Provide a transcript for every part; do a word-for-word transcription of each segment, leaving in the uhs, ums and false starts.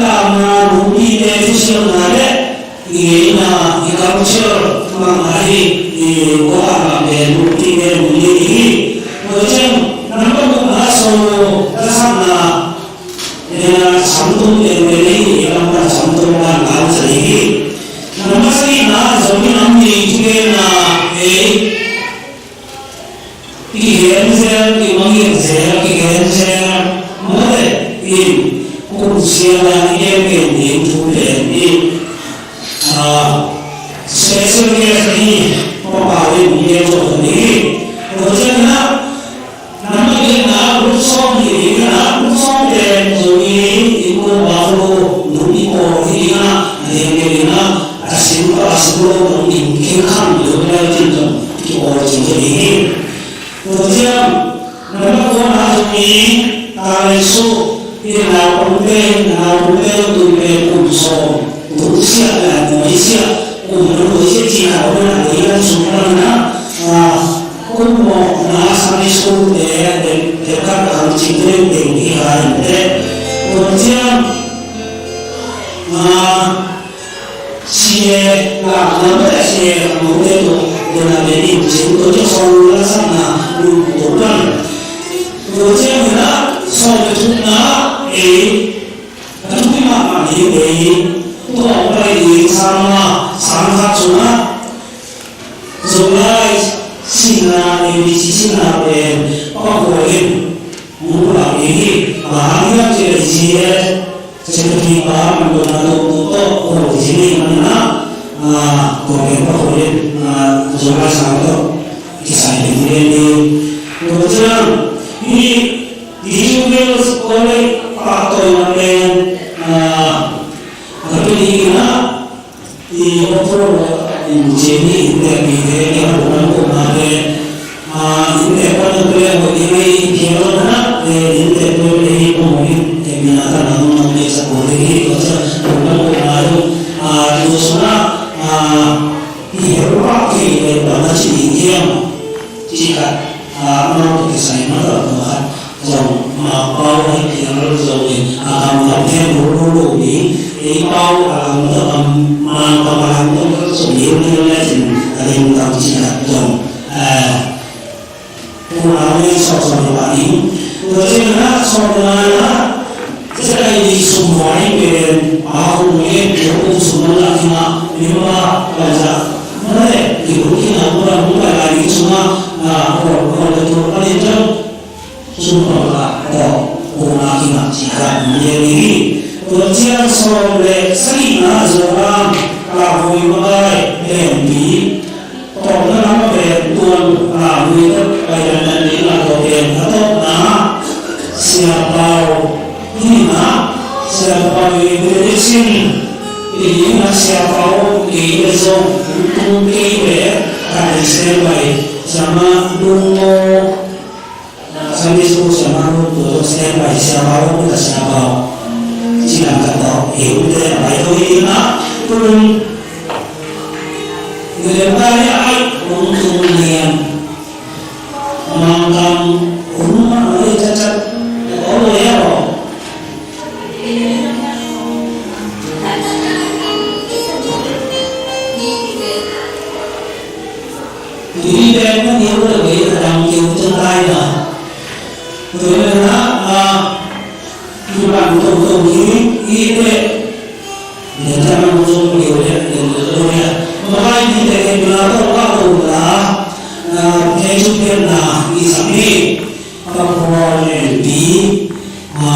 Ama nupite thusiamna le i ngeina, i culture mah ahi, i kua mah pen nupite nung hi hi. Tua ciang nambat gukna Solo lasakna, eh, samtum teng pen ei, i lampa samtum pan lau sa hi. Nambat sagihna Zomi Nam Ni thugenna ei, kigen zel, kimangngilh zel, kigen zel, mawle, in kum sia dan i gen gen ding thu pen in, ah, special guest ni, papa in i gen zo ni. Tua ciangin ah, nambat giatna, group song hi ding ah, group song pen Zomi in kum Buffalo, nung i pawl hi ding ah, a lian hi ding ah, a sim, a sim lo, nung in kin khang lo, lai tin zong, ki pawl cing hi ding hi. Tua ciang, nambat kuana zong i, talent show, i naupangte, naupangte, tuite kum sawm, kum siah, eh, nuai siah, kum nuai siah, ci a, kum na, i a sum na, ah, kum mawkna Sunday school te, te, te kat ang cing te, te, hi hai te. Tua ciang, ah, Sia, la, la, sia, la, sia, la, sia, tua ciang sawm lasakna, tua pan. Tua ciang na, sawm le thumna, eh, a thupi mahmah ding, eh, tua pai ding, sang ma, sang khat sungah, Zolai sihna, A B C sihna pen, pakua in, hong pulak ding hi, bang hang hiam cih leh, Secretary pa, man dong na dong tu tawh, kong zi nei man na, ah, kong pen pa kong pen, ah, Zolai sang tawh, kisai pen pen ni. Tua ciang, hi, Teaching Girls College, pa tawh na pen, ah, ka pen hi na, I hopro in cini in te pi te, i hopro na ko na te. Ah, in te ko na ko le ko i mai pi lo na, eh, in te ko le i ko mo in, eh, mi na ta na mo na te sa ko le i ko sa ko na ko na lo. Ah, tu so na, ah, i hopro pa ki le ba na cini kiam. Ci khat, ah, amau tawh kisai mah tawh tua khat zong, ah, pau a hi piang lo zong in, ah, a gamdang thei lo lo lo ding, ei pau a lam tawh, ah, Mangkam a lam tawh zong hi lo ding le cin, a ding dang ci khat zong, eh, tua a le sawt sawt lo a ding. Tua cin na sawt na na, Zia i sum huai pen, a hong ngen, i hong sum man la kina, i ma, la za. Ma le, i hong kina, ma la hong lai lai i sum a, a, hong, hong le tu, ma le tu, sum pa la, hong, hong la kina, ci kha, ma le ni. Tua ciang sawm le sagihna Zolam, la hong i ma lai, pen pi. Tawpna lam a pen tuan, a, mui tawh pai dandan ding a tawh pen a tawpna Sia Pau hi na, Sia Pau i introduction i ding a Sia Pau kei le zong tung kei le ka dei sem bai Sia Ma Lung Maw. Sunday school Sia Ma Lung tu tu stand by Sia Pau, tu Sia Pau. Ci lam ka tawh, hi um te, a bai tawh hi na, tu lung. Ngilen ta hi ai, lung tung lian. Mangkam, um ma, oi, cat, cat. Oh, ya, oh. Tuni pen na neu le wei a dang keu ciang tai na. Tua le na, a, tu ban tong tong hi, i le. Nen ta na mu zong keu le, nen ta zong le. Ma bai ni le ke na to ka to na, a, ke chu pen na, i sa mi. Ka phual en pi, a,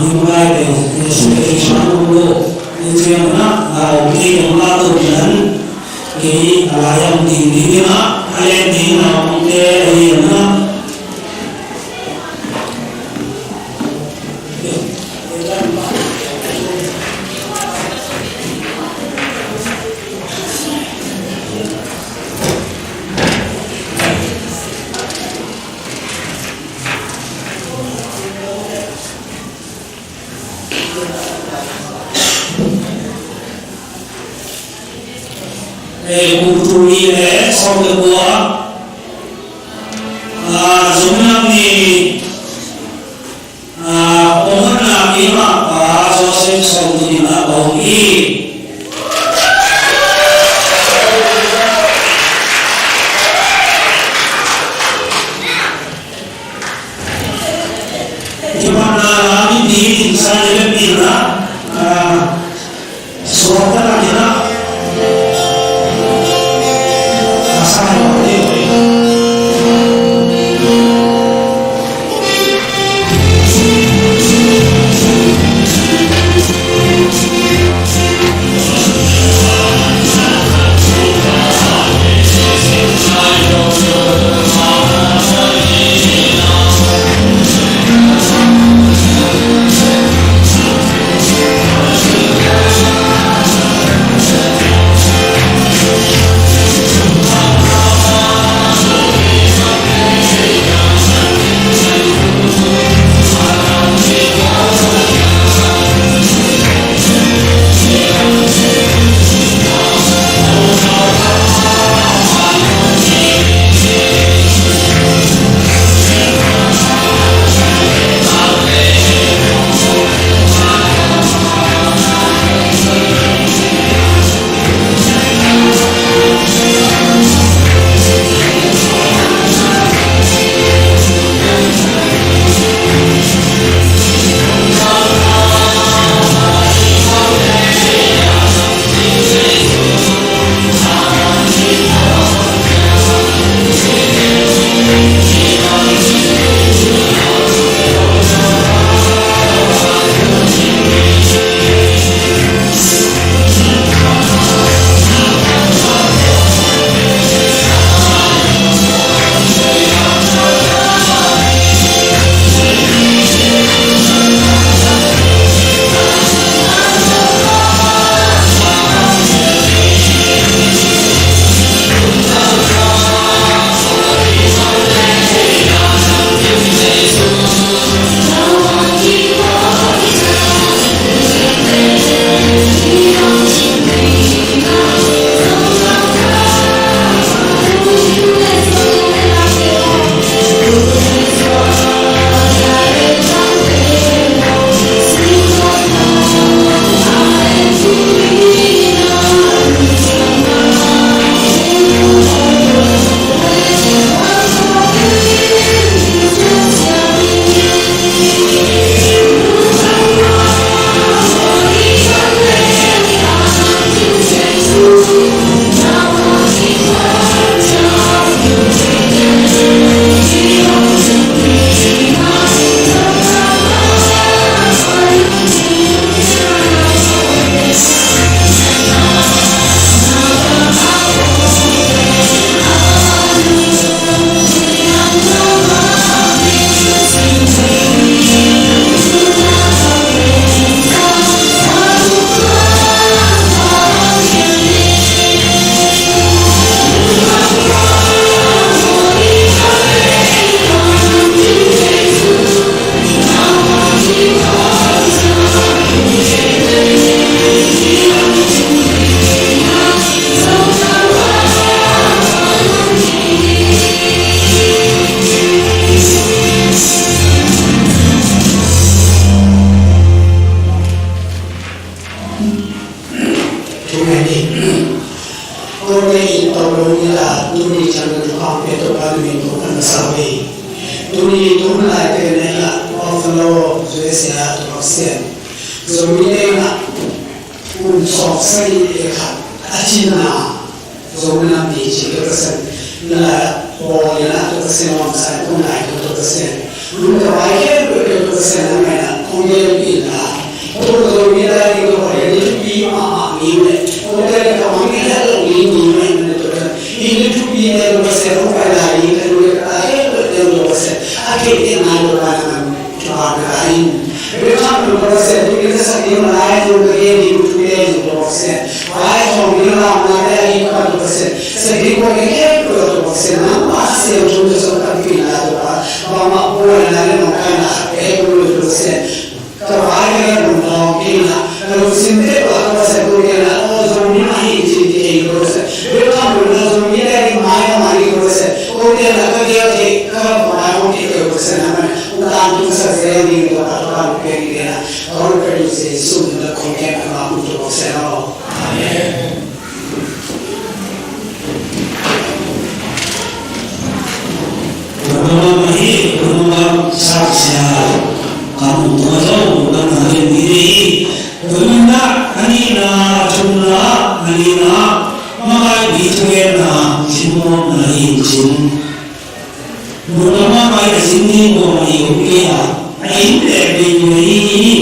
i mawlai peuh, eh, special guest man um lo, eh, ciang na, a, okay, dong la to pi nan, kei, a, lai ang ding ding na, a, en ding na, kong te, a, en na. Eh, kum tul nih le sawm le kua, ah, Zomi Nam Ni, ah, kong honna keimah pa Joseph sawm nih na a om hi. Hi bangin mipi in sa le mipi in ah, ah, suakta na in ah, a sa hi lo ding. Tua ahih manin, kote in tawh lo ni a, tuni ciang na thupha hong pia Topa na min thangvahna sa hi. Tuni tung laite na hi a, Buffalo, U S A ah Topa Pasian, Zomite in a, kum sawm sagih le khat a cina Zo na pi ci Topa Pasian, na lai a bawl in a Topa Pasian, lam sa in tung lai Topa Pasian. Nung ka vai khempeuh Topa Pasian na mai na kong gelpih in a, Topa Zomi Lai ding ka bawl in a thupi mahmah ni le, Topa Lai ka mang ni le lo ni ni mai na Topa Pasian. Hi ni thupi te Topa Pasian, kong vai lai ni ka nu le ka ta khempeuh te Topa Pasian. A kei te nai Topa na man. Tua na in. Bethlehem Topa Pasian, tu in ka sak ding, lai ding, ka gen ding, tu in Topa Pasian. Vai hong ding, lam na te a ding, Topa Pasian. Sak ding, ko ding, eh, Topa Pasian. Nang pa sian, tu in ka sak ding, la Topa. Ba ma ko na le ma ka na, eh, Topa Pasian. Ka vai ka ding, Topa Pasian. Ka lu sin te, Topa Pasian, tu in la, o, zong ni ma hi, ci, ci, eh, Topa Pasian. Bethlehem Topa Pasian, zong ni le ni mai, ka mai, Topa Pasian. Ko in la, ka dia, eh, ka mai, ko in, Topa Pasian, na ma. Utan tu sa zia ni, Topa Pasian, Topa Pasian. Amen. Lungdam mahmah hi, lungdam mahmah. Sia, ka muh tua zong lungdam mahmah hi. Tua hi a, a nihna, a thumna, a nihna, makaih mi thugenna, thinmuanna hi cin. Lungdam mahmah hi, a sin ni mawh mah hi om kei a, a inntek veivei hi,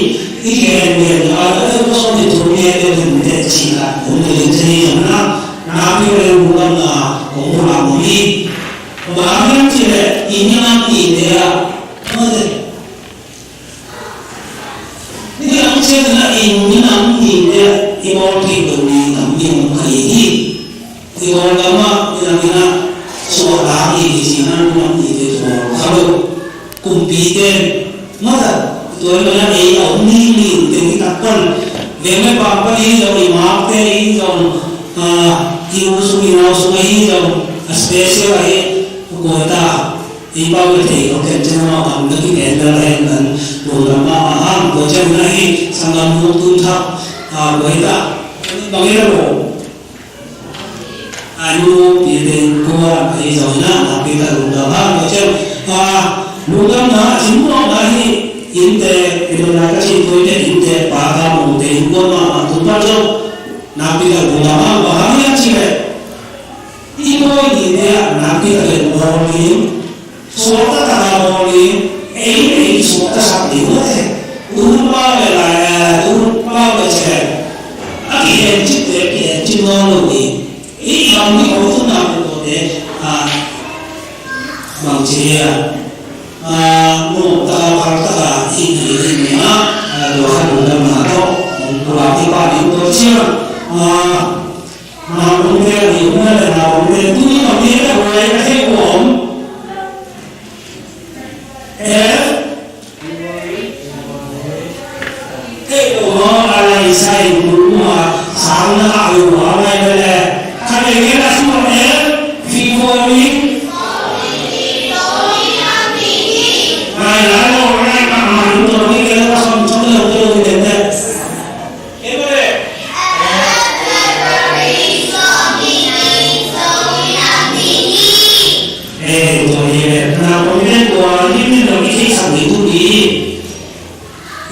i kigen gen a, a tel kosong hi thu ngen gen gen teh ci a, om kei in ci hi zong na, nakpi lungdamna kong pulak mawk hi. Bang hang hiam cih leh i minam nite ah, mate. Ni ang ciang na i minam nite ah i bawl theih loh ding tam ding om kha hi. I Kawlgam ah minam in ah suahtak hi, hi ci-in ah minam nite thu bawl kha lo. Kumpite, mate, tua hi a, ei a om ning ning teng hi takpan, veng le pang pan hi zong, i makte hi zong, ah, i u sung i nau sung ahi zong, a special ahi, koi ta, i pau le thei lo ken cen ma kam ta ki ken da la hen nan, lo lam ma ma hang, koi cen na hi, sanggam nu tun thak, ah, koi ta, bang hi lo. A nu pi te in kua a hi zong na, a pi ta lungdam ha, ka ciang, a, lungdamna, a cin muang na hi, innte, i lungdam ka cin tua innte, innte, pa ka mung te in kua ma, a tung pa zong, na pi ta lungdam ha, wa ha hi a ci le. I bawi nite a, na pi ta le bawl ni, suakta taka bawl ni, ei, ei, suakta sak ni, mate. Tun pa le lai, a, tun pa le ce. A kihen cit te, kihen cit nawn lo ni. I, i bang ni ko tun na ko te, a, bang ci a, a, mo ta ka phal ta ka, i, i, i, ni a, a, lo ha lo da ma to, ko la ti pa ni ko ci a, a, na ko te ni ko le na ko te tu ni ko ni le ko ai ka te ko om. Eh? Hei lo maw, a lai sa in bul maw, sang na ka lo maw, a lai bel e. Kha le ke la su e, fi ko mi. Lai la lo, lai ma ma lu to ni ke la som to lo to ni de de. Ke ba le. Eh, to ni le. Na ko ni le ko ni ni lo ni ke sa ni tu ni.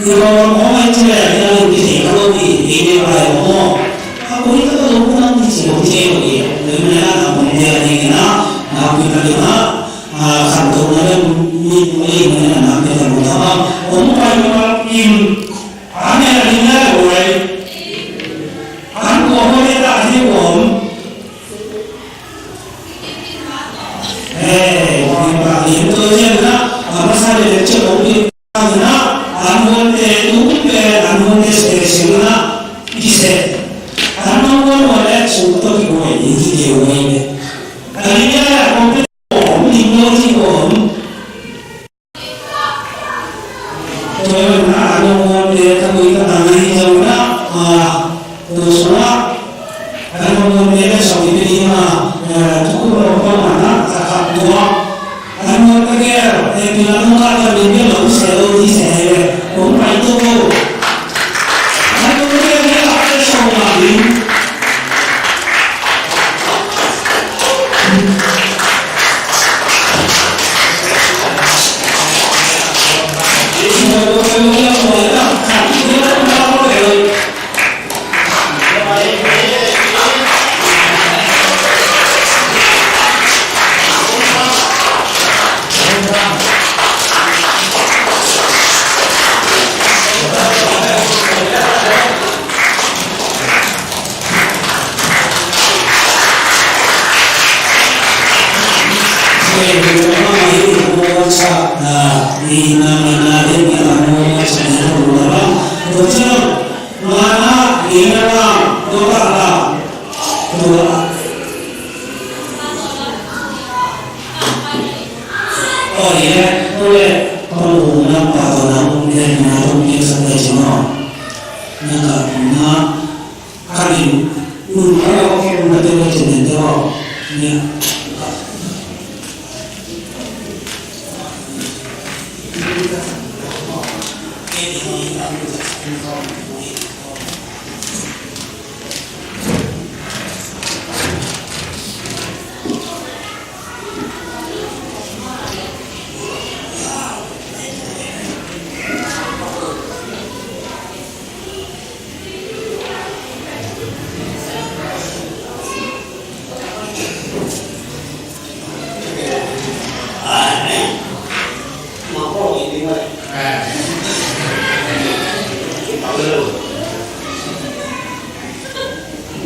Ina bawang hong ai ci le, ina lungpi thei ka lo hi, ei ne bai hong hong. A koi ka lo hong nang ci hong thei lo hi. Lo ina na na hong thei a ding ina, na pui ka ding a, a khan to na le mi mo ei mo ina na pui ka lo na. Hong pai ma kim, a ne a ding na lo ai. An ko hong ne ta hi hong. Eh, hong ne ba, ina to jen na, a masa le le che hong ni. An huante tung pen, an huante station na i se. An huante huante sung to ki huai, i ki ke huai ne. An ya ya huante huai, ni huai ki huai. Tua na an huante ta kui ta na i zong na, a, Tua sungah, an hong muan te le sawm i pe ding a, eh, thukum lo pawlna na, a khat tua. An hong muan te gel, eh, pi lam hong kah ta min gel lo se lo ni se he le, kong pai tuk lo. An hong muan te gel a khat le sawm la ding.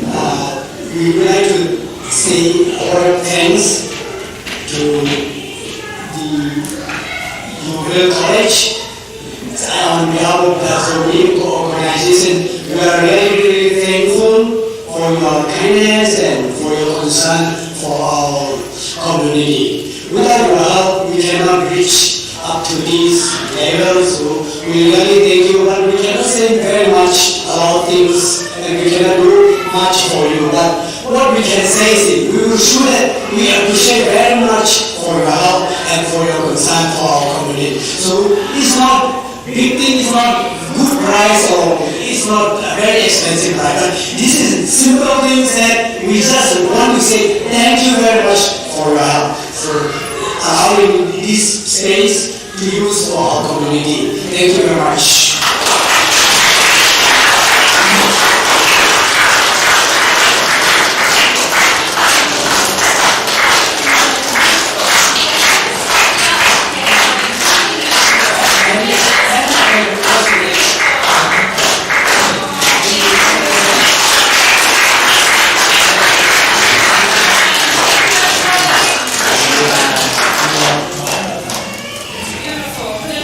Uh, we would like to say a word of thanks to the Yorkville College. On behalf of the Zomi organization, we are really, really thankful for your kindness and for your concern for our community. Without your help, we cannot reach up to this level. So we really thank you, but we cannot say very much about things, and we cannot do much for you. But what we can say is, we will show that we appreciate very much for your help and for your concern for our community. So it's not big thing, it's not good price, or it's not a very expensive price. But this is simple things that we just want to say thank you very much for your help, for allowing this space to use for our community. Thank you very much.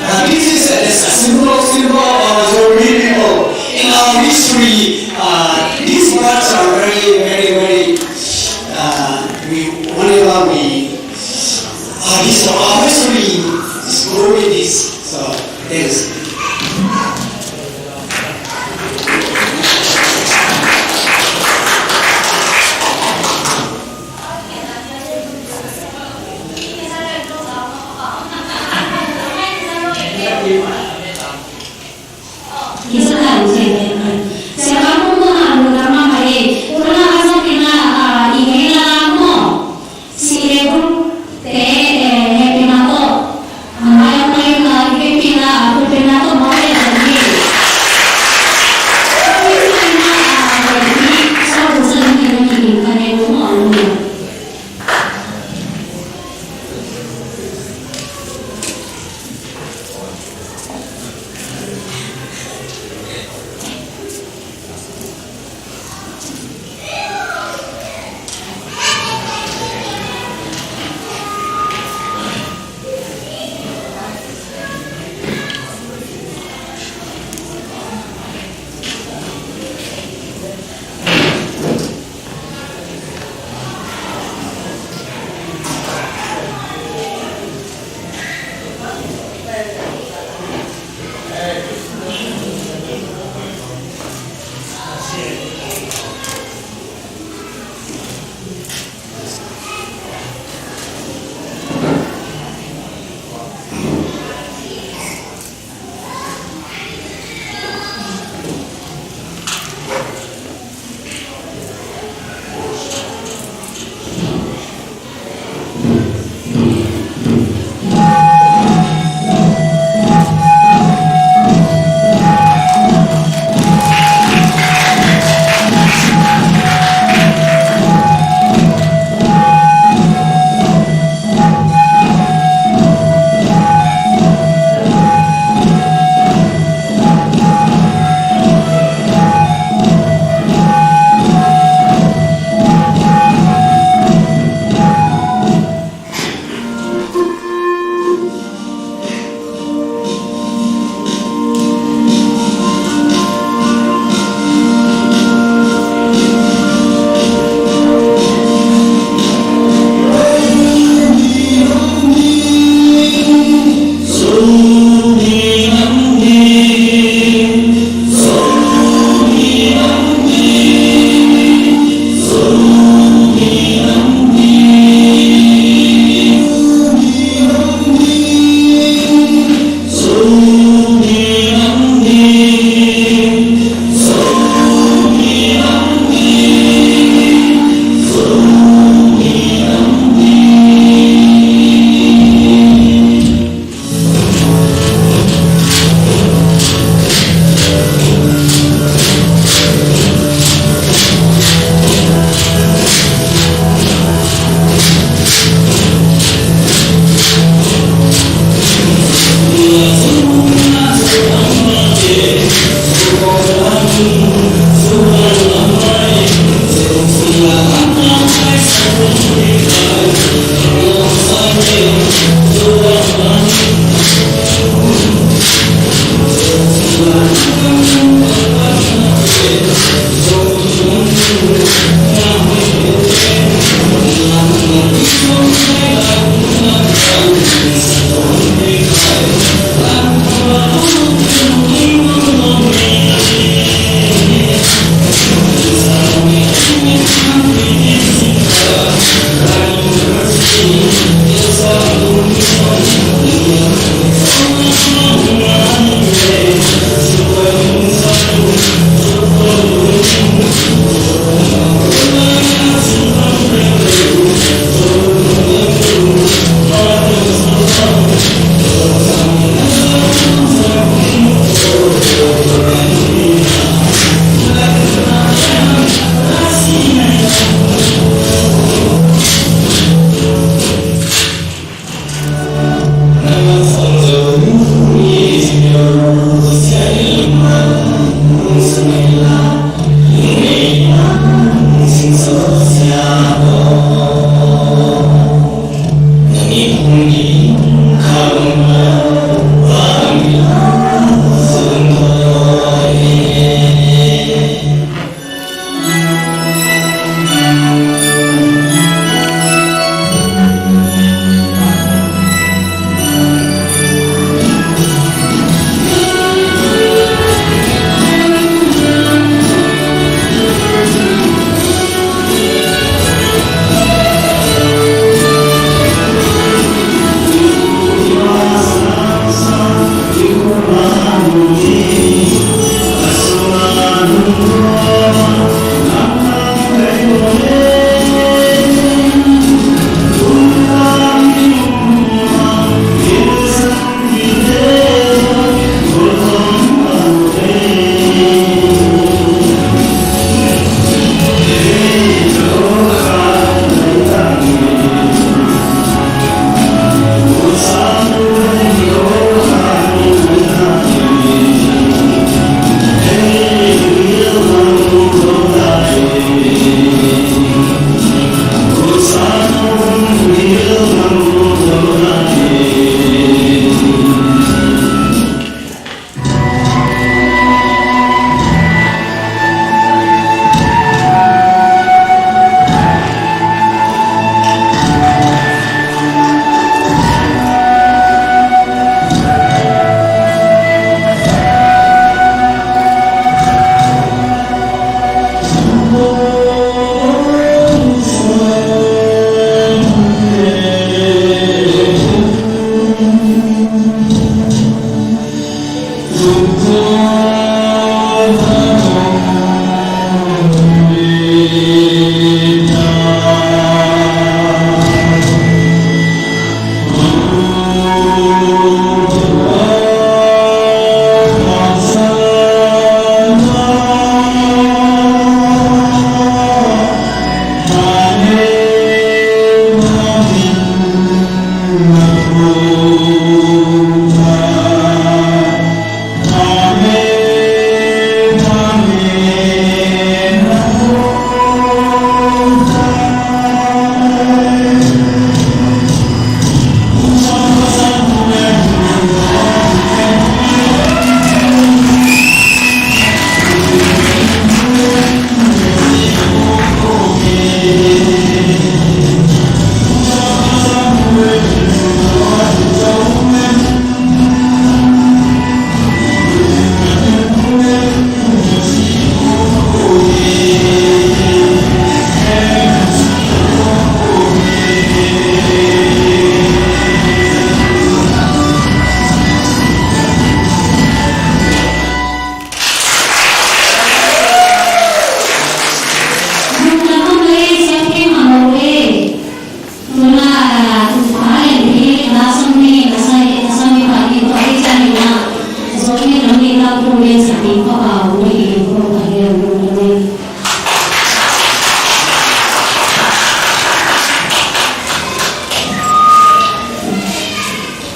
Uh, this is a, a simple, simple, uh, so many people in our history. Uh, these words are very, very, very. Uh, we whenever we uh, this our history is growing this. So thanks.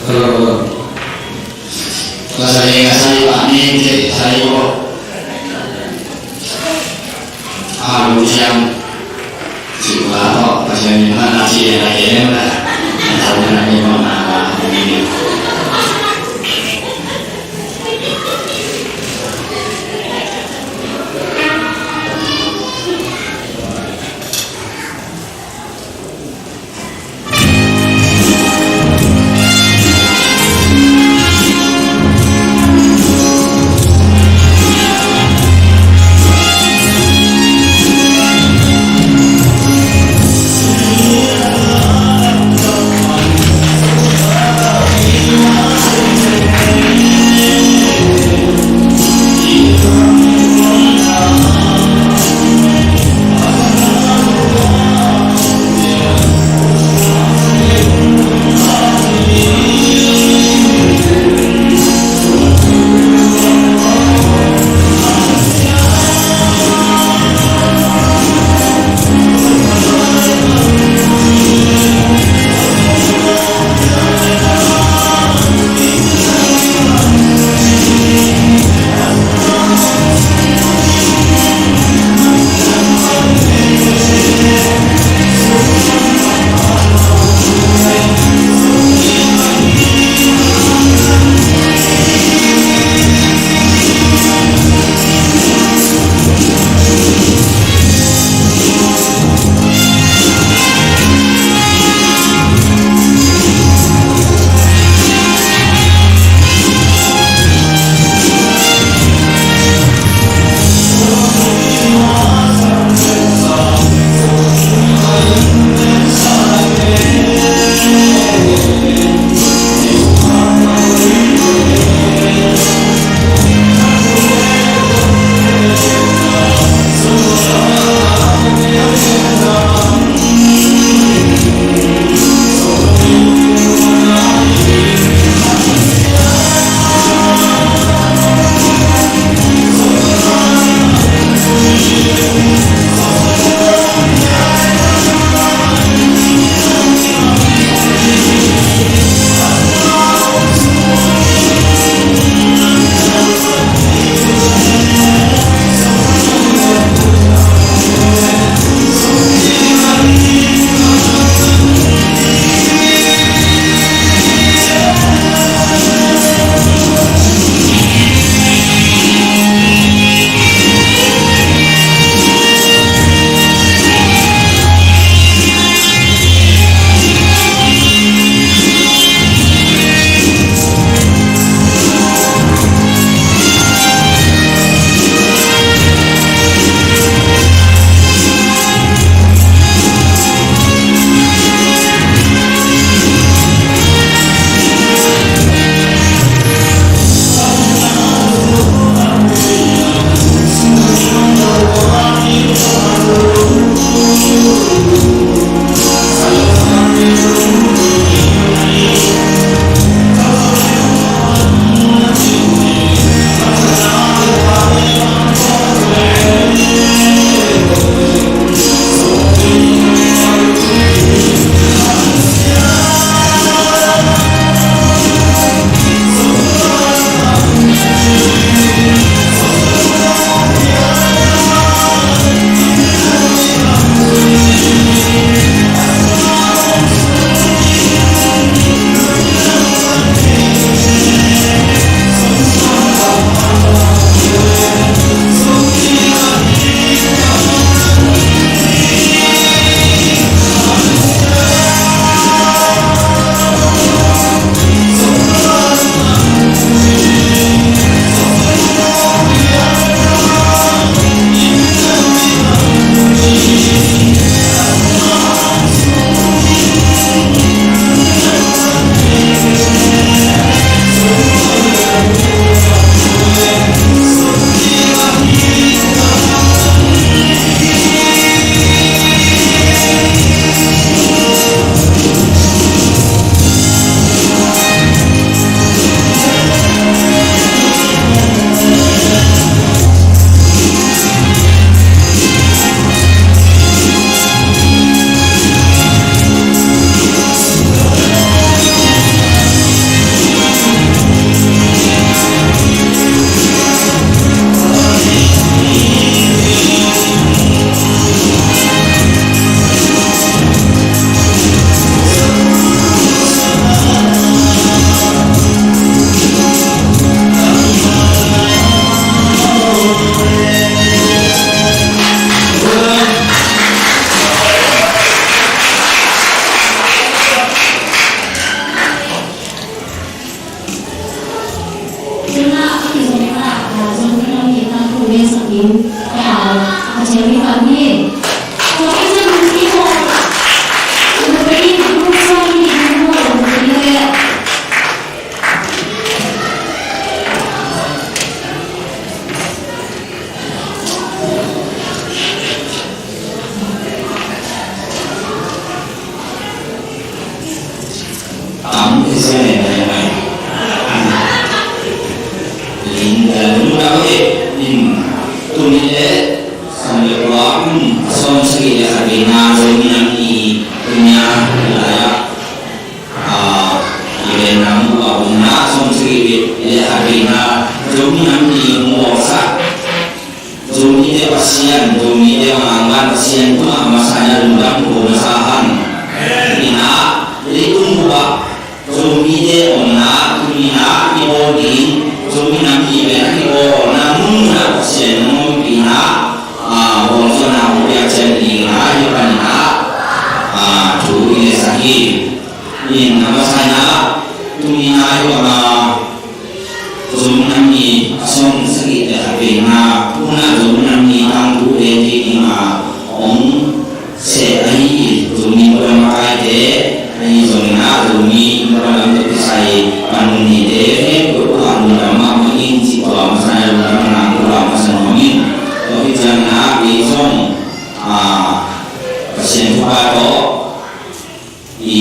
Hello, hello. Ka sa le ka sa le ba ni te sa le ko. A lu siang. Sipa tawh Pasian in hana ci a na ke na. Na tau na ke ma na la ni. Tam te se ne ne mai. Ling da lu da ke in tu ni le san le wa kun son se le ha de na zo ni na ni nya la ya. A, i le na mu wa kun na son se le ha de na zo ni na ni mu wa sa. Zomite Pasian, Zomite Mangban Pasian tungah a masa in a lungdam ko masa hang. Ina, leitung bup ah Zomite omna, tuni in a i bawl ding, Zomi nam i pen a kibawl omna mun ah Pasian in a hong ompih in a, a, bawl zawhna hong piak ciat ding in a, hih pan in a, a, thu i ngetsak hi. In a masa in a, tuni in a hih bang a, Zomi nam i a sawm sagih le khat veina hun ah Zomi nam i tangthu en ding a hong seh ahi Zomi innkuan makaite ahi zongin a Zomi innkuan lam tawh kisai pan hun nite khempeuh uh ah lungdam mahmah ing cih tua masa in a lungdamna kong la masa nuam ing. Tua hi ciangin a kei zong, a, Pasian thupha tawh i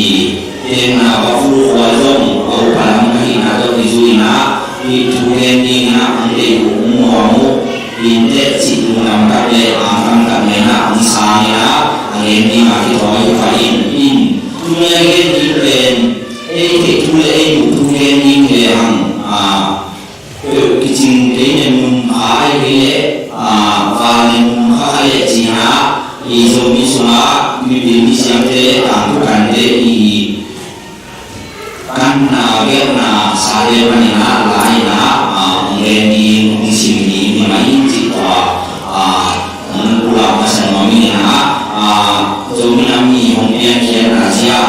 tenna va fu khua zong a upa lam ka hihna tawh kizui in a, i thu gen ding in a hong deih uh hong muang uh, in teh cih lungdam tak le angtang tak le in a hong sang in a, a gen ding a kithawi hi pah in. In tuni a i gen ding pen ei theih thu le ei muh thu gen ding le hang, a, peuh kicing kei ne mun kha ahi kei leh, a, val ne mun kha kha leh cih in a, i Zomi sungah mipil misiamte, tangthu kante i kanna, gelhna sate pan in a, la in a, a, hong gen ding, hong sim ding hi mah in cih tua, a, hong pulak masa nuam ing in a, a, Zomi nam i hong piankhiatna zia,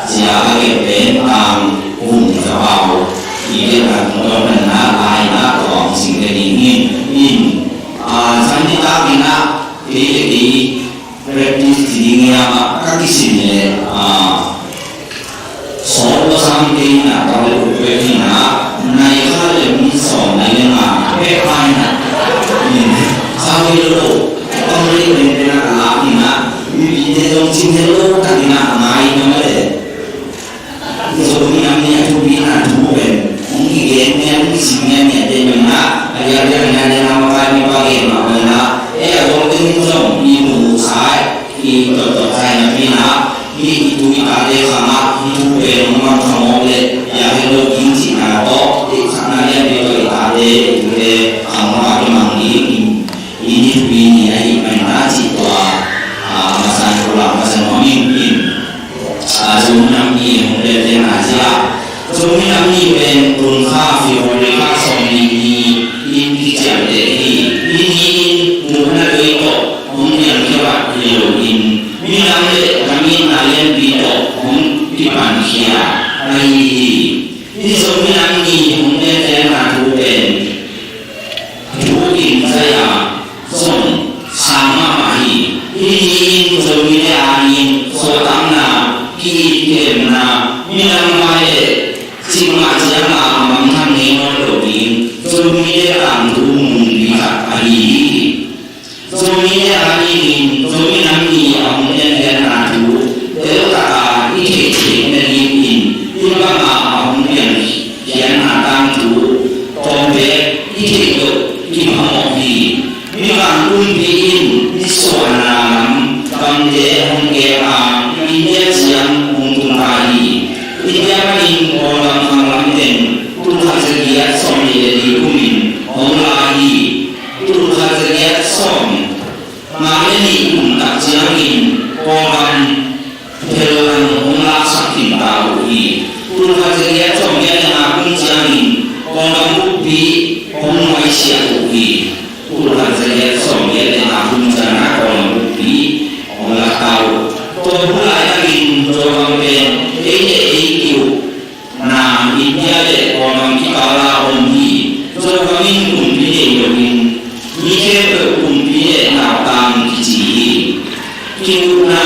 zia a gelh pen tang hum za pau. I gelhna tungtawn pan in a, la in a, tua hong sim kei ding in, in, a, zan nitak in a, kei le kei practice ci ding hiam a, ka kisim leh, a, sawt lua sam kei in a, ka le ut pek in a, nai khat le minit sawm nai le nga pek pah in a, in, kha kei lo lo, ka mu le pen pen a ka lak in a, mipite zong cing het lo tak in a, ngai in a mah le. Zomi nam i a thupina thu pen hong kigen nia, hong kisim nia, nia te mah in a, a lianlian in a, nia na makai mipa gen mah bang in a, ei a zong teng in zong i muhsa, i tawhtawh sa napi in a, hih i tu i tate khang ah hih thu pen hong mang kha mawk leh, i a het lo ding cihna tawh, i khatna lianpi tawh i tate, i tute khang mawk a kimang ding in, i ni thupi ni ahih manin a cih tua, a, masa in kong la masa nuam ing in. A, Zomi nam ni hong pia te na zia. Zomi nam ni pen tung kha February kha sawm ni ni in kiciamteh hi. Hih ni in tung na doi tawh hong niam khia vat hi lo in, minam le gam itna lianpi tawh hong kipankhia ahi hi. Hih Zomi nam ni hong pia te na thu pen thu in zai a zong sang mahmah hi. Hih ni in Zomite adingin suahtakna, ki-it kilemna, minam vai le cikmah ciang a mangthang ngei nawn lo ding Zomite tangthu mungpi khat ahi hi. Zomite adingin Zomi nam ni a hong piankhiatna thu teltak a i theih theih nadingin hih bang a a hong piankhiatna tangthu tawm bek i theih loh kiphamawh hi. Mikang kumpi in nisuahna lam gamte hong kem a, India ciang hong tung ta hi. India panin Kawlgam khang lam teng tul khat za giat sawmnih le li kumin hong la hi. Tul khat za giat sawm nga le nih kum tak ciangin Kawlgam phellang hong laksak khin ta uh hi. Tul khat za giat sawm giat le nga kum ciangin Kawlgam buppi hong nuaisiah uh hi. Tul khat za giat sawm giat le nga kum ciangin Kawlgam buppi hong lak ta uh. Tua hun laitakin Zogam pen ei le ei ki-ukna India le Kawlgam kikal a om hi. Zogam in kumpi nei loin mi khempeuh Ki-ukna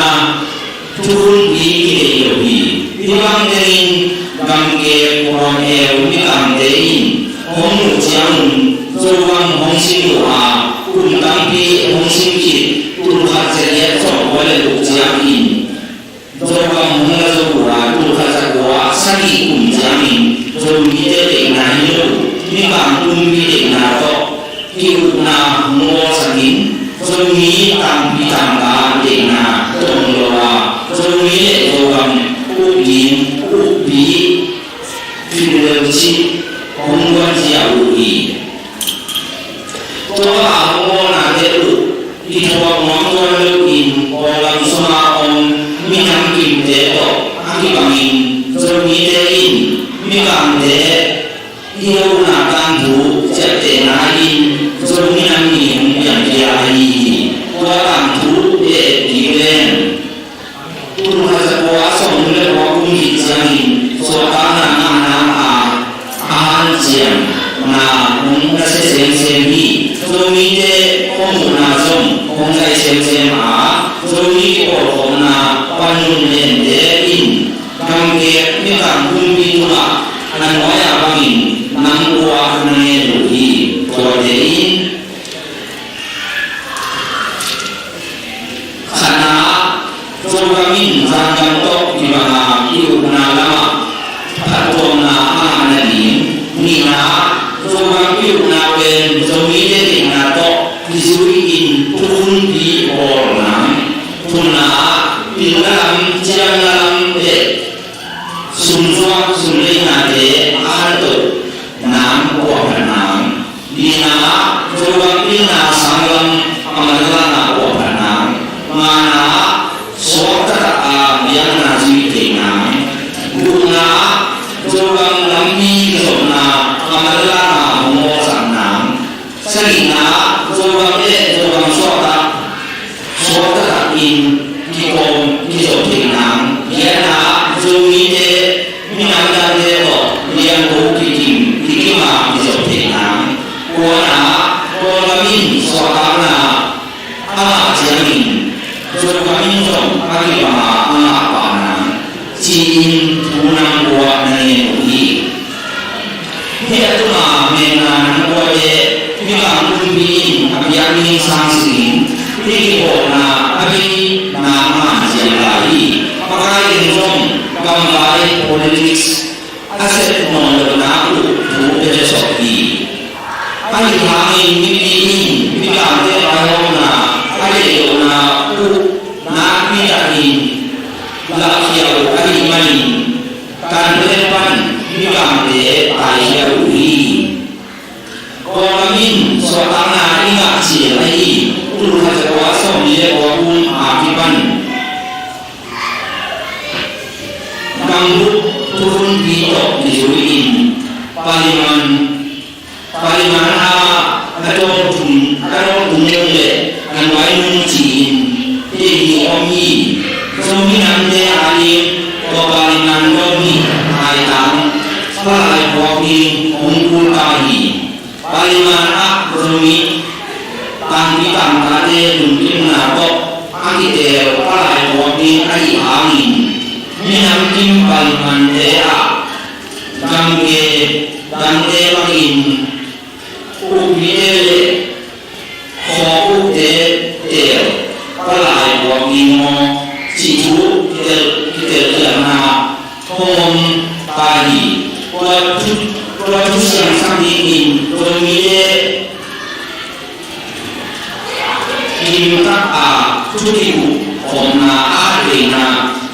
thukhunpi kideih lo hi. Hih bang tengin gamkek, khuam eu, mikangte in hong muh ciangun Zogam hong sim uh a, kum tampi hong sim khit, tul khat za giat sawmkua le guk ciangin Zogam hong la zo uh a, tul khat za kua sagih kum ciangin Zomite deihna hi lo, mikang pumpi deihna tawh ki-ukna hong bawlsakin, Zomi tangpi tangka deihna tawh hong lo a, Zomi le Zogam ukdin ukpi federal cih hong guanzia uh hi. Tua banga hong bawlnate uh kithuak nuam tuan loin, Kawlgam sunga om minam kimte tawh a kibangin Zomite in mikangte i lohna tangthu ciaptehna in Zomi Nam Ni hong piangkhia ahi hi. Tua tangthu et kik leng, tul khat za kua sawmthum le kua kum khit ciangin suahtakna ngahna a, a hanciamna hong nasia semsem hi. Zomite hong muhna zong hong zai semsem a, Zomi kipawlkhopna panmun lente in gamkek, mikang pumpi tungah a nuai-a bangin nam kua na ngen uh hi. Tuate in khatna, Zogam in Zangam tawh kibanga ki-ukna lamah phattuamna a ngah nading. Nihna, Zogam ki-ukna pen Zomite deihna tawh kizui-in thukhunpi bawl nang. Thumna, pilna lam, ciamna lam le sumzuak sumleinate a khantoh nang, puahphat nang. Lina, Zogam pilna sanglam a manlangna puahphat nang. Ngana, suakta taka biakna zui thei nang. Gukna, Zogam lampi kizopna a manlangna hong bawlsak nang. Sagihna, Zogam le Zogam suakta suakta takin kikawm kizop theih nang. Giatna, Zomite minam dangte tawh liangko kikim kikima kizop theih nang. Kuana, Kawlgam in suahtakna a ngah ciangin Zogam in zong a kibanga a ngah pah nang, ci-in thu nam kua na ngen uh hi. Hih a tunga metna nam kuate mikang pumpi in a piak ning sangsikin hih kipawlna a bei nang a hanciam lai hi. Pakai in zong gamvai politics a sep nawn lohna uh thu pia sawk hi. Ahi hangin mipi in mikangte vaihawmna a deih lohna uh nakpi takin lakkhia uh ahih manin, Kanpetlet pan mikangte taikhia uh hi. Kawlgam in suahtakna i ngah cil ahi tul khat za kua sawmli le kua kum a kipan gambup thukhunpi tawh kizui-in Parliament Parliament ah a tawltum, a tawltum nung le a nuai nung ci-in tei ni om hi. Zomi namte ading tua Parliament dawng hi. Haitang palai puak ding hong kul ta hi. Parliament ah Zomi tangpi tangkate lungkimna tawh a kiteel palai puak ding ahih hangin minam kim Parliament te ah gamge dangte bangin ukmite le khawng ukte teel palai puak ding maw cih thu kitel, kitelkhialhna hong om ta hi. Tua thu, tua thu siangsak dingin Zomite limtak a thu kikup khawmna a khat veina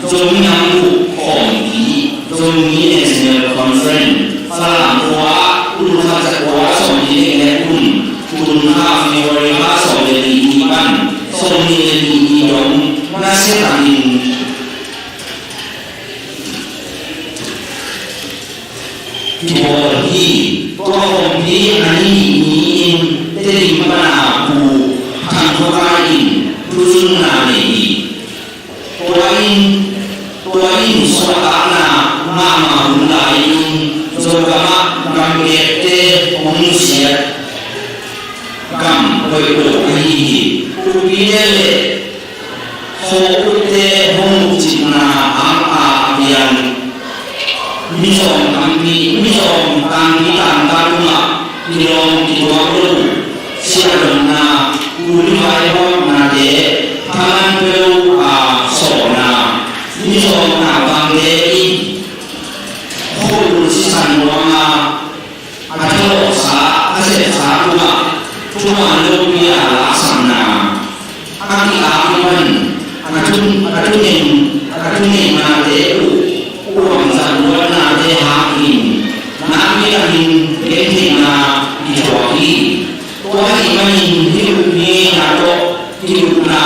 Zomi Nam Bup Khawmpi, Zomi National Conference, Falam khua ah tul khat za kua sawmli le giat kum, tul kha February kha sawm le nih ni pan sawmnih le nih ni dong nasia takin kibawl hi. Tua khawmpi a ni nih ni-in Tedim pana Pu Thang Thawkai in thuzunna nei hi. Tua in, tua in suahtakna mahmah hun lai-in Zogam ah gamkekte hong nusiat gam hoih lo ahi hi. Upite le Khua utte hong ukcipna hang a piang mizawng tampi, mizawng tampi tangtak tungah kilawm kituak lo, siahdonna, kuli vaihawmnate, thaman pia lo a sawhna, mizawng tangtakte in khuahul sisan luang a, a thalawhsa, a sepsa tungah thuman lopi a laksakna, a ki-ak pan, a thun, a thunen, a thunennate uh, uang zat luatnate hangin, nakpi takin gentheihna kithuak hi. Tua ahih manin hih ukna tawh ki-ukna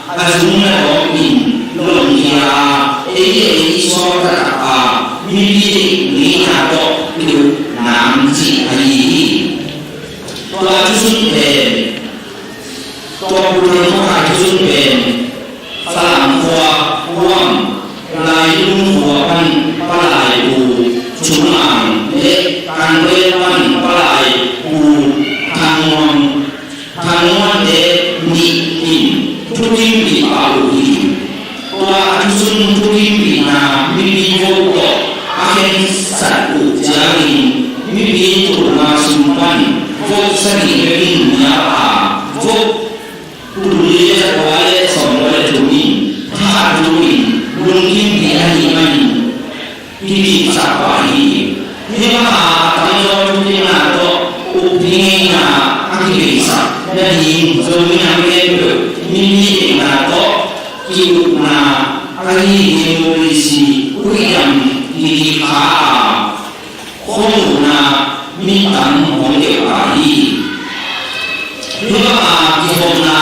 a zumna tawh in lawmkhia a, ei le ei sawltak a, mipi deih ngeina tawh ki-uk nang cih ahi hi. Tua thusun pen, tua Pu Thang Khaw Khai thusun pen, Falam khua Huam, Lailung khua pan Palai Pu Chung Mang le Kangrel pan Palai Pu Thang Nuam, Thang Nuam te nih in thukimpih pah uh hi. Tua a thusun thukimpihna mipi vote tawh a khensat uh ciangin mipi tulna sung pan vote sagih bekin nial a, vote tul li le zakua le sawmkua le thum in thahat thu in lungkimpih ahih manin kikipsak pah hi. Hih banga a tamzaw thukimna tawh ukpi ngeina a kibeisak nading Zomi Nam khempeuh mipi deihna tawh ki-ukna ahi democracy huih dam kikip kha a, khuamuhna mittang hong deuh ta hi. Hih banga kihopna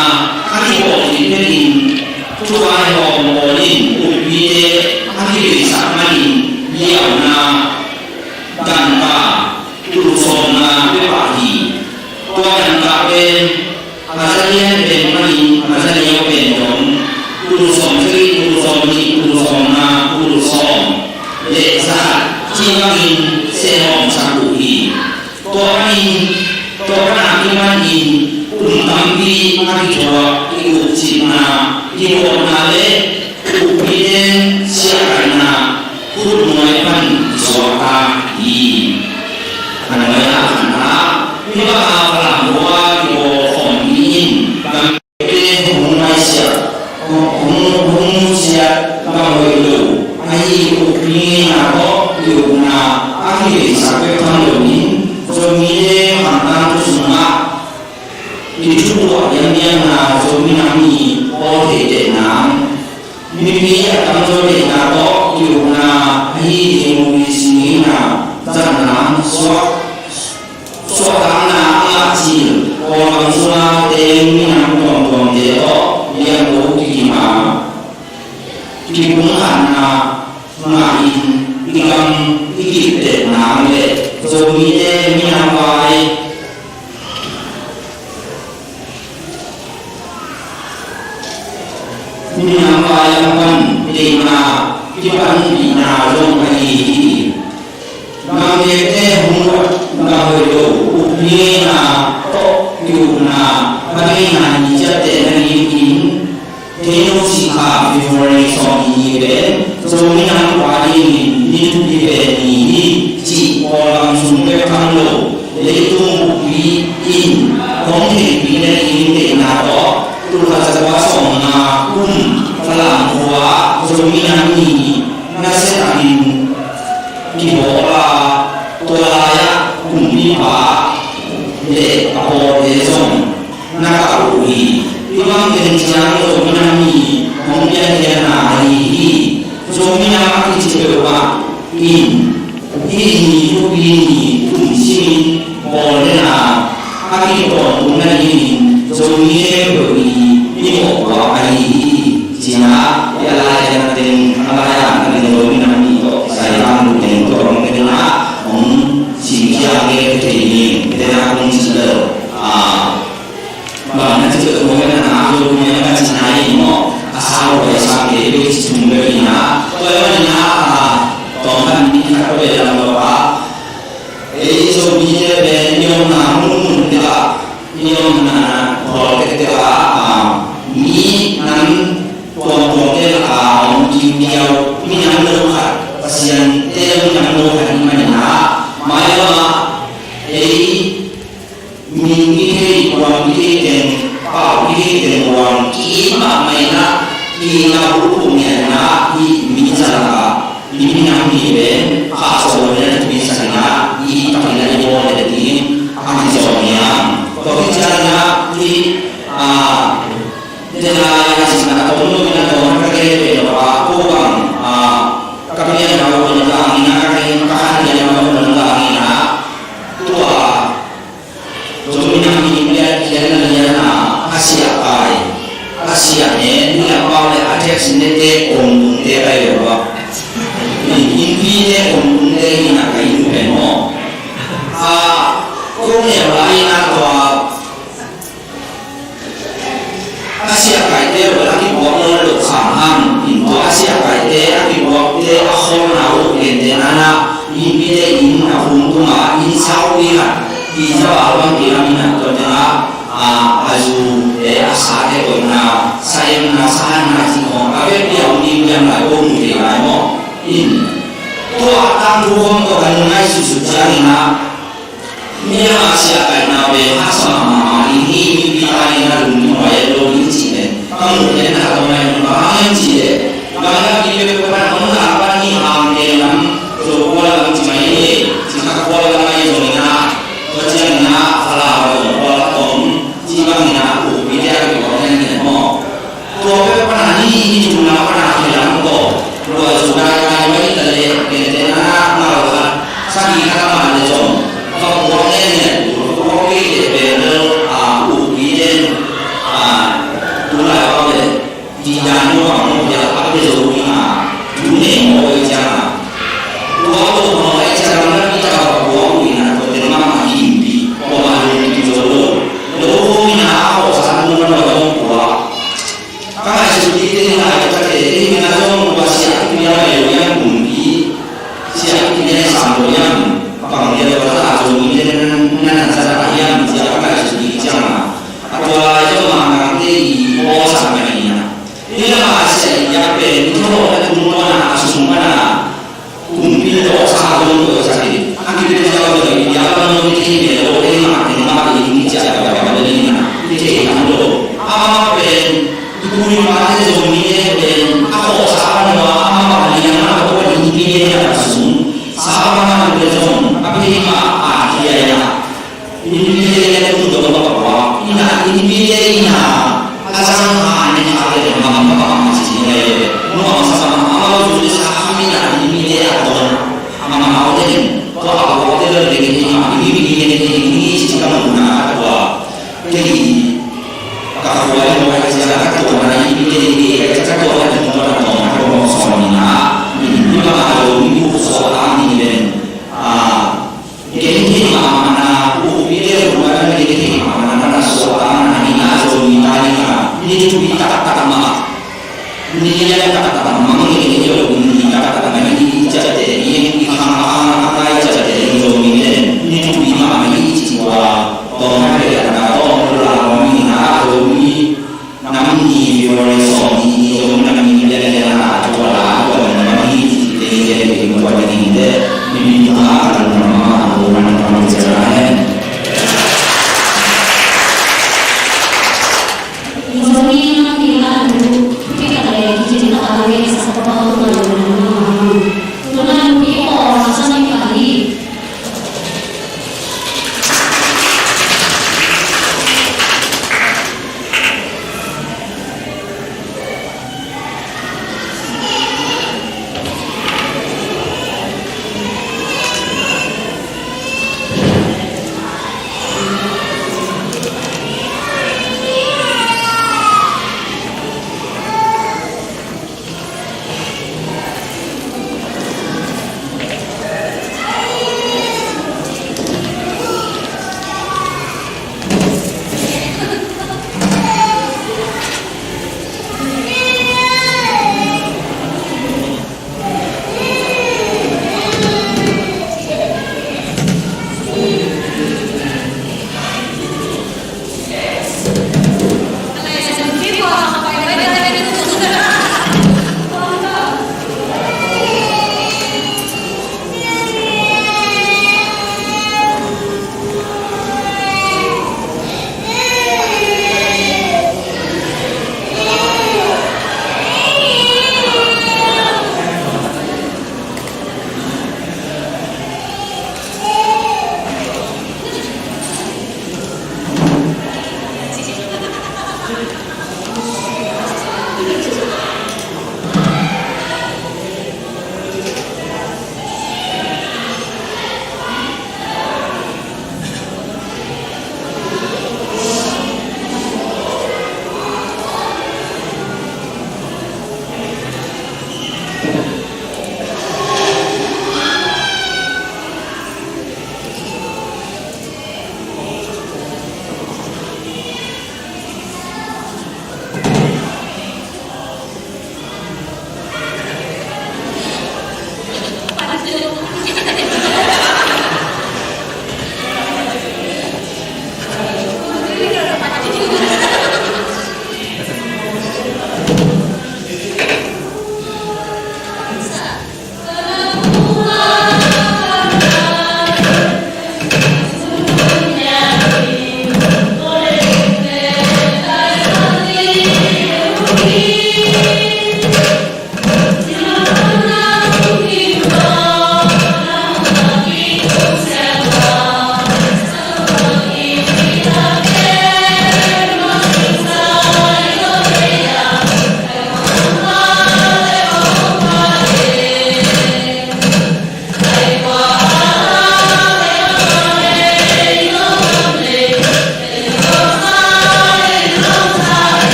a kibawl khit phetin thuvaihawm pawl in ukpite a kibeisak manin liauna dangka tulsawmna pia pah hi. Tua dangka pen a zalian pen panin a zaliau pen dong, tul sawm sagih, tul sawm nih, tul sawm nga, tul sawm le za khat cih bangin sehawmsak uh hi. Tua panin, tua pana kimanin kum tampi a kithuak, ki-ukcipna, kibawlna le ukpite siahkaihna khutnuai pan kisuakta hi. A nuai-a khatna, hih banga Falam khua kibawl khawm mi in gamte hong nusiat, hong, hong, hong nusiat bang hoih lo ahi ukpi ngeina tawh ki-ukna a kibeisak bek tham loin Zomite khamtang thu sungah kithutuah lianglianna Zomi Nam Ni bawl theih teh nang, mipi a tamzaw deihna tawh ki-ukna ahi democracy ngeina zatna suak, suahtakna a ngah cil Kawlgam sunga teng minam tuamtuamte tawh liangko kikim a, kipumkhatna ngah in i gam i kiptehna le Zomite minam vai, minam vai lam pan deihna kipanpihna zong ahi hi. Gamgente hong luat, gam hoih lo, ukpi ngeina tawh ki-ukna, a ngeina ni ciaptehna ni in, Theino sikha February sawmnih ni pen Zomi Nam Pa dingin ni thupi pen ni hi cih Kawlgam sung bek tham lo, leitung buppi in hong theihpih nading deihna tawh, tul khat zakua sawmnga kum Falam khua Zomi Nam Ni nasia takin kibawl a, tua lai-ah kumpipa le a pawlte zong na kah uh hi. Hih bang teng ciang Zomi Nam Ni hong pianlianna ahi hi. Zomi Nam a kici peuhmah in hih ni thupi ni kum simin bawl den a, a kitawntung nadingin Zomi khempeuh i, i mawhpuak ahi hi. Ci-in ah, i a lai-ah na teng, a lai-ah na teng Zomi Nam Ni tawh kisai tang lu teng tawh hong teng ah hong simkhia ngen thei ding, tena kong ci lo. Ah, bang na ci lo, mawh na na, Zomi Nam ka ci na hi maw, a sau pai sang kei, page thum bek hi na. Tua hi manin ah, ah, tawm kan ni khat ko bek lam lo a. Ei Zomite pen i omna mun mun te ah, i omna pawl te te ah, ah, mi nam tuam Hih tengmuang ki-it mahmah in ah, ki-itna bulphuh ngiat in ah, hih mi zalak ah, hih minam hih pen, pha sawm lo in ah thupi sak in ah, hih tak in ah i bawl leh ding a kizom hiam? Tua khit ciangin ah, hih, ah, den a, hih sin ah, a tom lo in ah, dawng ka gen pen lo a, ko bang, ah, ka pianna uh hong zang in ah, ka gen, ka khanlianna uh hong zang in ah, tua Zomite in a, i pianna lianna a siah kai, a siah ne, ni a pau le a text nete om tung te kai lo a. Innpite om tung te hi na kai nu pen maw. A, ko ne lai na tua a siah kaite uh a kibuak nawn loh khang hang, in tua a siah kaite a kibuakte a kholna uh gentehna in ah, innpite in a khum tungah inn saupi khat, inn saupi khat bang kilam in ah, tua tengah, a, a zute, a sate koihna, sa-emna, sa-hanna cih khawng a vekpi a om ding piang lai ko mu thei lai maw. In tua tangthu khawng tawh kan ngaihsutsut ciangin ah, mi a siah kaihna pen haksa mahmah ding hi, mipi a in a lungkim huai lo ding cih pen ka muh pen na ka tawh ngai nung ka hang in cih leh, bang a pi pe pe pan hong lam pan hi hang pen lam, zo kua lam ci mai ni, ci kha kua lam mai zong in a, tua ciang in a, Falam zong kua lam tom, ci bang in a, u pi te a pi kua ngai ni maw. Tua peuh pana ni, ni thumna pana kilam ko. Lua zu dai dai mai ta le, gentehna ngal khat, sagih khat a mah le zong, va puak ngen ngen, va puak kei le pen lo, a, u pi den, a, tu lai pau le, di dan lo a mo pia, a pe zo ding a, tu ne mo wei ciang a. Tua lo mo wei ciang a, na pi ta va puak u in a, tua den mah mah kim pi, tua mah lo pi zo lo. Lo ho in a, a ho sa lo mo lo puak. Ka ngaihsut ding te hi lai, ka te, te hi na zong tua siah kipia mai lo hiam kumpi, siah kipia sam lo hiam, bang dia lo ta zong mi te na na sa ta hiam, sia ka ngaihsut ding ciang a. A tua lai zong ma ngang te i aw sa mai hi na. Hi na ma siah i yak pen, i thaw na tung tua na, a sung na. Kumpi tawh sa zong tawh sa hi. A kipi tawh sa zong hi. Bia bang zong hi hi lo hi ma teng ma hi hi cia bia bang bang hi na. Hi hi hi lo. Ama pen tui ma te zong hi hi pen. A ko sa bang wa ama bang hi na ko hi hi hi na sung. Sa bang ma te zong a pi ma a hi ya. Innpite in a tung dong bak bak, ina innpite ina a zang a ning a le mam bak bak ci ci ngai le. Nuam sa ma ma zu sa ina innpite a tong a ma ma o den. Tua a o den le ke ni ma ni ni ni ni ni ci ci ka ma na a tua. Ke ni ka ko le mo ka ci ka tua na innpite ni ka tua na tung tua na tong ka ko so ni na. Ni ma ma lo ni ku so a ni den. A Gen hi mahmahna, ukpite ruangah na gen hi mahmahna na suah a, na hi na Zomi ta hi na, ni thupi taktak mah, ni lian taktak mah, ni gen hi lo, ni taktak mah, ni ciapteh, ni khang a khang a ngai ciapteh, ni Zomi te, ni thupi mahmah hi ci tua, tawm a pia na, tawm a la, ni na Zomi. Nam ni viol le sawm ni ni zong nam ni lian lian a tua la tua nam ni ti te te te tua ni ni te ni ni tua a tua nam a tua nam a tua ni tua he. Zong ni nam ni la tu ti ka le ti ti na ka le sa sa pa tu na na na. Tu na ni ko sa ni ka ni.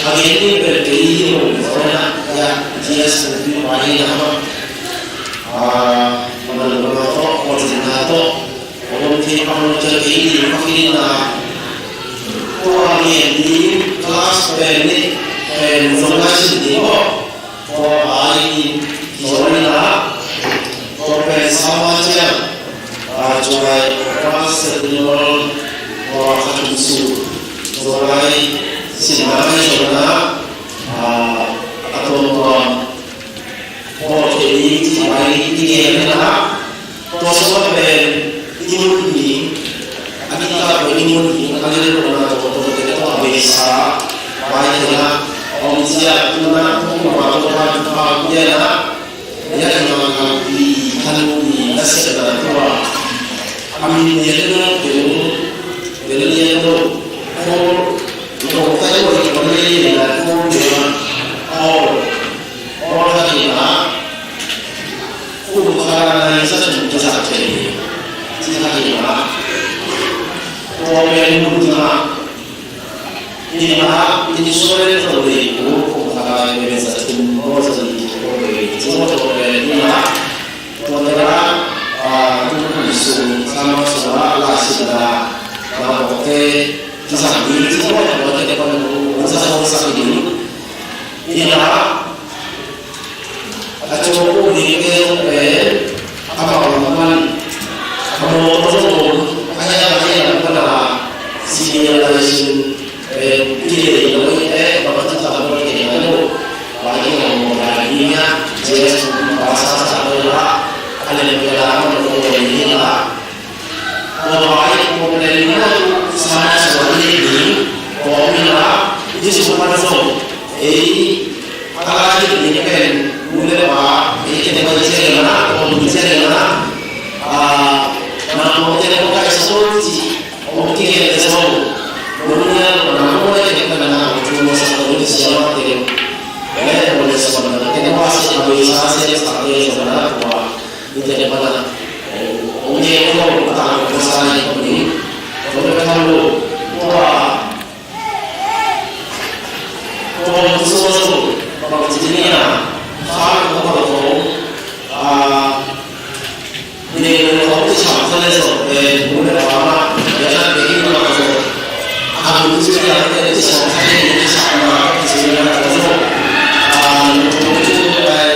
A gen ding pen kei hi lo, tua hi na, ya, G S P pi pa hi na ma. Ah, man lo ma to, ko zin na to, ko zin thei pa lo, kei hi, kei hi na. Ko a gen ding class pen ni, pen zong lai sin ding ko. Tua pai in Zorai na, tua pen sama ciang, a, July, August, September, tua kha thum su, Zorai, sin na mai zong na, a, a tuam tuam, tua kei ni ci pai ni, ni na, tua sungah pen i mun ding, a ding ka pen i mun ding, a lel lo na tawh tawh te tawh a beisa, pai te na, om sia tu na, tu ma tawh pa tu pa tu ya na, ya na ma ka pi than ni na se na tua. A min ya na tu, ya na ya tu, ko, ko ta ko ko ni na ko ya, ko, ko ta ni na, Kum khat a nai sa thum kisa thei. Ci kha hi ma. Tua pen mun kha. Hi ma, insurance lo dei ku, kum khat a nai pen sa thum, ko sa li ko dei. Ci ko tua pen hi ma. Tua tera, a, kum kum sung, sama sung a, la sing a, ma ko te, ci sa li, ci ko tua te ko, sa sa sa li. Hi ma, A cawk uh ding te zong pen a bang man a mawtaw zong om, a hiam a hiam man a senior lai sin pen kilei lo i te bang a tuta maw kei na lo. Pai ding a mawtaw lai ding a Jesu pa sa sa lo la a lem ke la man a mawtaw lai ding a. Tua pai problem na tu sama suan ni ding ko mi la Jesu pa zong ei Ala ding ni pen nu le pa, ni ken ko channel na, ko mi channel na. Ah, na ko channel ko kai sa ko ti, ko ti ke sa ko. Ko ni na ko na ko ke ke na ko tu mo sa ko ni sia ma te. Eh, ko le sa ko na ke ko sa ko sa se sa ke sa na ko. Ni te ko na. Ko ni ko ta ko sa ni ko ni. Ko le ka lo. Ko Ko tu so so, ko tu ni a, fa ko ko ko, a, ni ko ko tu sa sa le so, e, mu le pa ma, ya na ke ni ko so. A, mu tu ni a, ke ni sa sa ni ni sa ma, ko tu ni a ko so. A, mu tu ni a,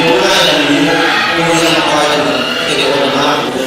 mu na ya ni, mu ya pa ya, ke ko na ko.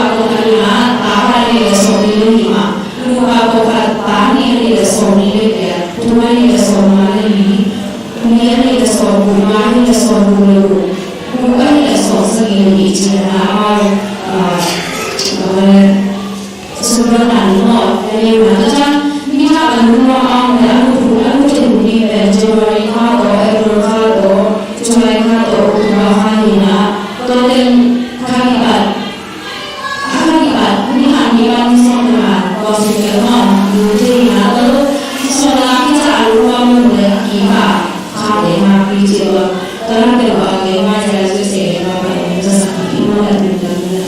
Luka tawh khat in ah, ta khat a nih le sawmnih le nih mah. Luka tawh khat, ta nih a nih le sawmnih le giat, thum a nih le sawmnga le li, li a nih le sawmguk, nga a nih le sawmguk le guk, guk a nih le sawmsagih le nih cih dan a amau, ah, ah, sumdon dan maw, a nih mah. Tua ciang, mi khat a lungnuam a om leh a lungthim, a lungthim ding pen January kha tawh, April kha tawh, July kha tawh, October kha hi in ah, tua teng kha kipat a kha kipat, ni khat ni pan sawm na, tua sung teng maw, lu thei na, tua lu, sawm na kica a lu a mun le a kikha, kha te na pi ci tua, tua na te tua ke ma ja su se le ma pa le, tua sa ki mo la tu ta ni la.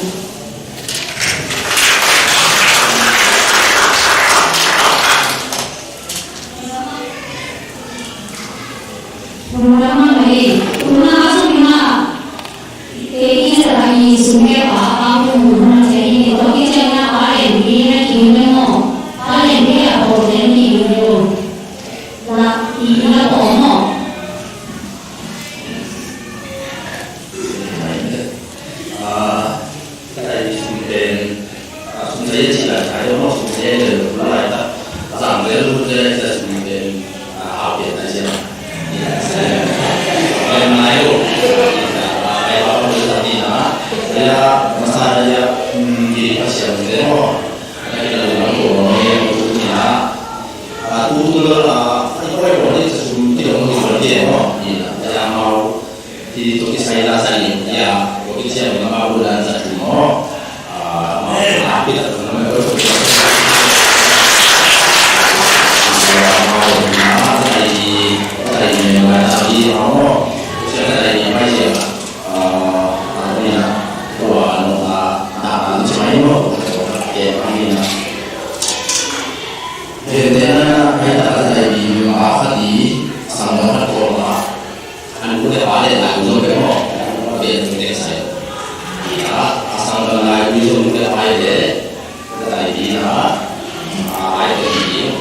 Tua na ma le, tua na ma su ni ma. Kei i zat a i sum ngepa a hong hun hun a cia i nih tawh kician na pa len pi na ki hun le maw? Pa len pi a pawl len pi hun le maw? La i na pawl maw? Ah, ka i sum pen, ah, sum sa i ci la ka i maw sum sa i le la i ta. A zang zel lut le sia sum pen, a, hau pian na sia. Pen na yo. A, ai ba ko sa ni na. Sia masa sia, mm, di pa sia mo. Na ki na lu ko ni na. A, tu tu lo a, ai ko ko ni sa sum ki lo ko ni mo. Ni na. Sia mau. Ti to kisai la sa ni, ya, to kisia mi ma bu dan sa tu mo. Ah, ma bu na pi ta tu mo. Ya, ma bu na sa ni, sa ni ma sa ni mo. Sia sa ni ma sia. Ah, ni na. Tua no a, a, a, ni ma mo. Ya, ni na. Hentena, hentena sa ni ma sa ni, sa mo ko ma. A nu le pa le lai zong bek maw? Bek zong bek sai. Ina, a sang dan lai zong nu le pa le, lai ding a, a lai bek ding.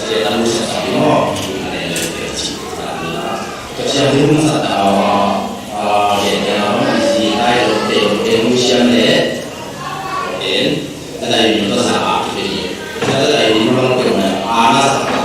Sia tan nu sia sa ding maw? Ina le le bek ci. Ina, ka sia ding sa ta a, a, bek ding a, si lai lo bek, bek nu sia le, bek, lai ding sa a bek ding. Lai ding maw bek na, a na sa ta a.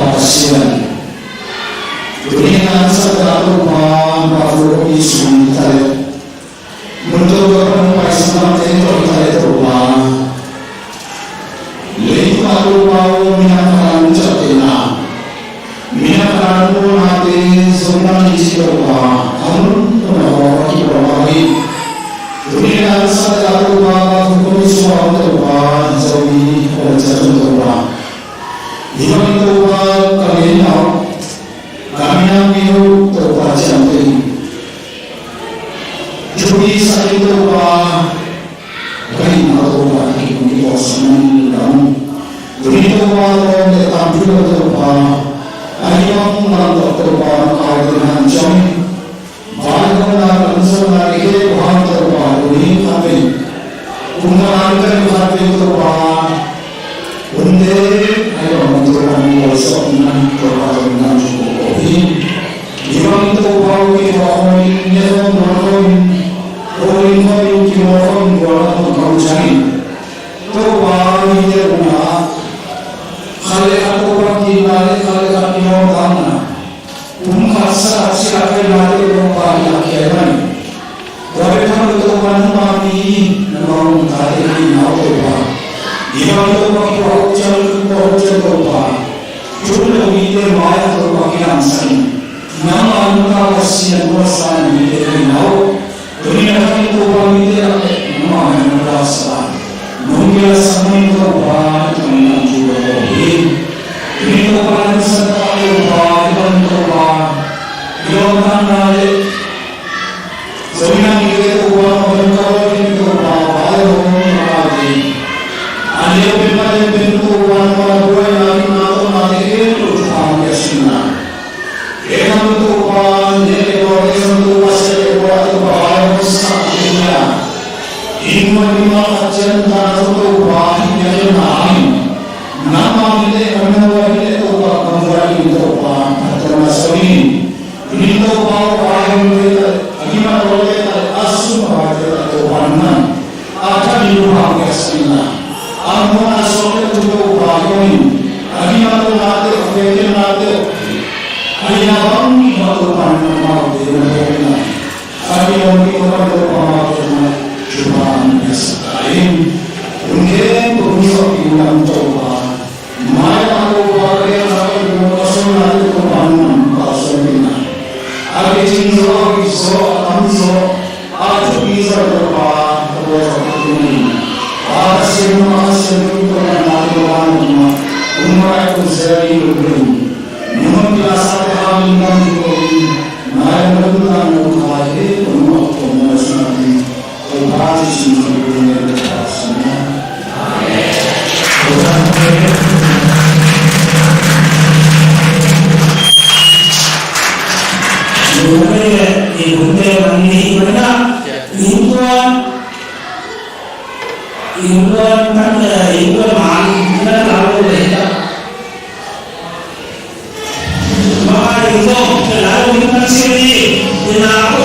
Topa Pasian, tuni-in a na sakna Topa, Baibal i sung ta leh, mun Topa hong paisan lamte tawh i ta leh Topa, leitung a Topa aw, minam khat a nungciamtehna, minam khat a nungmawnate zong na hi ci Topa, a mun Thupi sak in Topa, ka hihna Topa, ka hihna Topa, tuni Topa, tawm le tangthu lo Topa, a hih bang lam tawh Topa, ka hihna ciang, vaihawmna, lamsawmna, i heh uh hang Topa, tuni khat vei, kum khat vei, khat vei Topa, hunte, a hih bang Topa, mi lo sawm na, Topa, tawm na, thu ko ko hi. Hih bang Topa, mi Topa, hong in, ne hong, hong in, hong in, hong in, ki hong, hong in, hong in, hong in, Topa, mite una, khat le khat Topa, kihna le khat le khat kihawm takna. Pumkhat sa a sia kai mate Topa, i lak khia mai. Tua bek tham lo Topa, nangma mi, nangma hong tate, i nau Topa. I bang Topa, kua ho ciang, kua ho ciang Topa. Thu lo mite mai-ah Topa, kilangsak in. Nangma nungta Pasian, kua sa mite, i nau. Tuni na khat in Topa mite lak leh nangmah na nong laksak a, nong kilatsak nong Topa na tungin nang thu ka ko hi. Tuni Topa na nong santak Topa, i ban Topa, i lawmtatna le Zomina mite Topa, nong kawlin Topa, vai hong na kawlin. A lian pen, a lian pen Topa, nong na buaina, i na Topa, te khempeuh thupha hong pia sin na. Ei hang Topa, ne le bawl, ei hang Topa, sia le bawl, Topa, ai hong sa, Topa. Inn muan inn ma khat ciang ta na Topa, hi ne le na hang. Nangma min le, nangma min le Topa, ka muan in Topa, Topa na so in. Min Topa, ai hong le, a ki ma lo le, a sum pa le, Topa nang. A tha ding uh hang pia sak in la. A muan a suak le uh Topa hong in. A gina lo nate uh, a pekhialh nate uh. A ina bang mi ma Topa na mau te na pia in la. A gina lo mi Topa na Topa mau te na. Topa hong pia sak ta in. Hong gen, hong suak in lam Topa. Mai a Topa, a gina lo Topa, a suak nate Topa na, a suak in la. A gina zo, a gina zo, a tam zo. A thupi zong Topa, Topa zong a thupi. A Pasian, a Pasian, Topa na Topa na, Topa na, Topa na, Topa na, Nungon pila sa te ha min bang tu ko in, na ya na tu ta na tu ha he, ko nu ko na su na ti, Topa ti sin ko ne Topa sin na. Amen. Innkuan, innkuan tan, innkuan man, innkuan lau le ta. Maka innkuan lau innkuan sini, ina ko